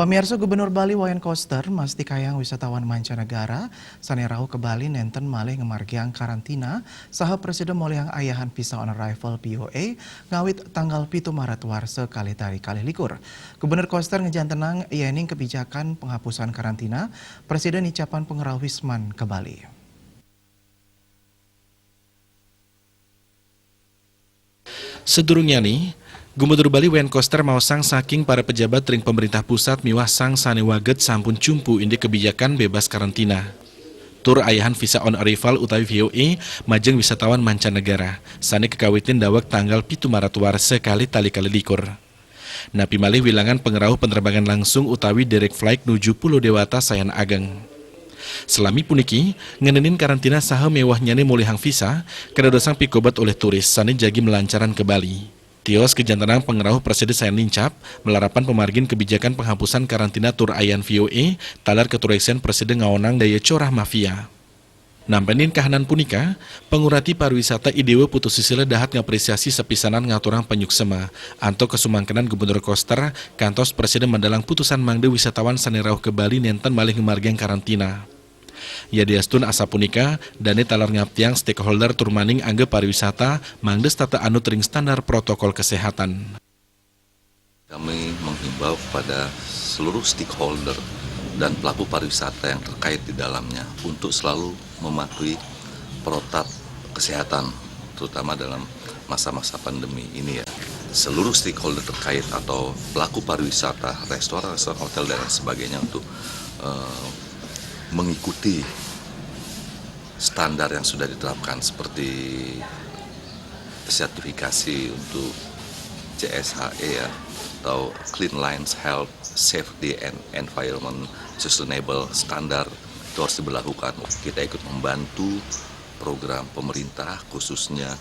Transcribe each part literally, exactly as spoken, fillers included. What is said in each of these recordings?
Pamiarsa, Gubernur Bali Wayan Koster mastikayang wisatawan mancanegara sané rauh ka Bali nénten malih ngamargiang karantina saha prasida molihang ayahan visa on arrival, V O A, ngawit tanggal pitu Maret warsa kalih tali kalih likur. Gubernur Koster ngajantenang yéning kebijakan penghapusan karantina prasida nicapang pangrauh wisman ka Bali. Sadurungnyané, Gubernur Bali Wayan Koster maosang saking para pejabat ring pemerintah pusat miwah sang sané wagéd sampun cumpu indik kebijakan bebas karantina. Tur ayahan visa on arrival utawi V O A majeng wisatawan mancanegara, sané kakawitin daweg tanggal pitu Maret warsa kalih tali kalih likur. Napi malih wilangan pangrauh penerbangan langsung utawi direct flight nuju Pulo Dewata sayan ageng. Salami puniki, ngenénin karantina saha méwahnyané molihang visa, kadadosang pikobet olih turis sané jagi malancaran ka Bali. Tios kajantenang pangrauh prasida sayan nincap, malarapan pamargin kebijakan penghapusan karantina tur ayahan V O A, taler katuréksan prasida ngaonang daya corah mafia. Nampénin kahanan punika, pangurati pariwisata I Déwa Putu Susila dahat ngapresiasi sapisanan ngaturang panyuksma, antuk kasumangkenan Gubernur Koster, kantos prasida madalang putusan mangda wisatawan sané rauh ka Bali nénten malih ngamargiang karantina. Yadiastun asapunika, dané taler ngaptiang stakeholder tur maning angga pariwisata mangda setata anut ring standar protokol kesehatan. Kami menghimbau kepada seluruh stakeholder dan pelaku pariwisata yang terkait di dalamnya untuk selalu mematuhi protap kesehatan, terutama dalam masa-masa pandemi ini, ya. Seluruh stakeholder terkait atau pelaku pariwisata, restoran, restoran, hotel, dan lain sebagainya untuk, eh, mengikuti standar yang sudah diterapkan seperti sertifikasi untuk C S H E, ya, atau Cleanliness, Health, Safety and Environment, Sustainable Standard itu harus diberlakukan. Kita ikut membantu program pemerintah, khususnya,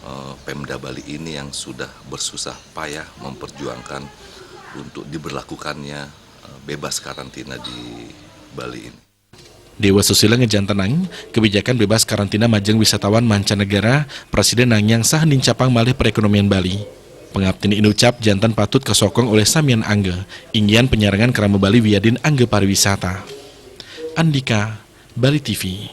eh, Pemda Bali ini yang sudah bersusah payah memperjuangkan untuk diberlakukannya, eh, bebas karantina di Bali ini. Déwa Susila ngajantenang, kebijakan bebas karantina majeng wisatawan mancanegara prasida nangiang saha nincapang malih perekonomian Bali. Pangaptin inucap janten patut kasokong olih samian angga, inggian panyarengan krama Bali wiadin angga pariwisata. Andika, Bali T V.